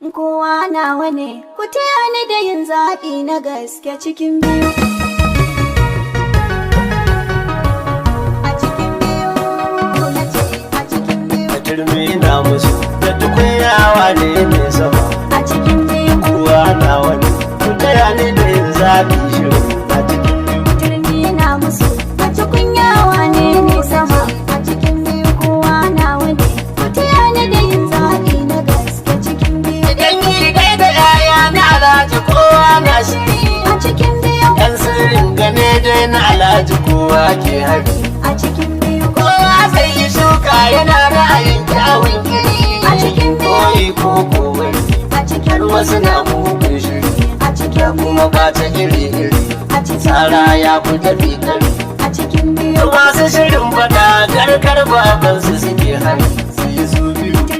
Kowa nawa ne, ku taya ni da yin zaɓi na gaske cikin biyu. A cikin biyu, na ce a cikin biyu. A turmi na musu da tukunyawa ne mai sama. A cikin biyu. Kowa na wani, ku taya ni da yin zaɓi shirin a cikin biyu. Turmi na musu, a cikin yawa ne ne sama. A cikin biyu, kowa nawa ne, ku taya ni da yin zaɓi na gaske cikin biyu. Idan yi kai da yaya na Alhaji, kowa na shiri. A cikin biyu. Yan sirrin gane dai na Alhaji, kowa ke hari. A cikin biyu. Kowa zai yi shuka yana ra'ayin kyawun iri. A cikin biyu. Koyi ko kowai. A cikin Har biyu. wasu na mugun shiri. A cikin biyu. Kuma bata iri iri. A cikin Tsara ya fi tafi kari. A cikin biyu. Masu shirin fada garkar babansu suke hari.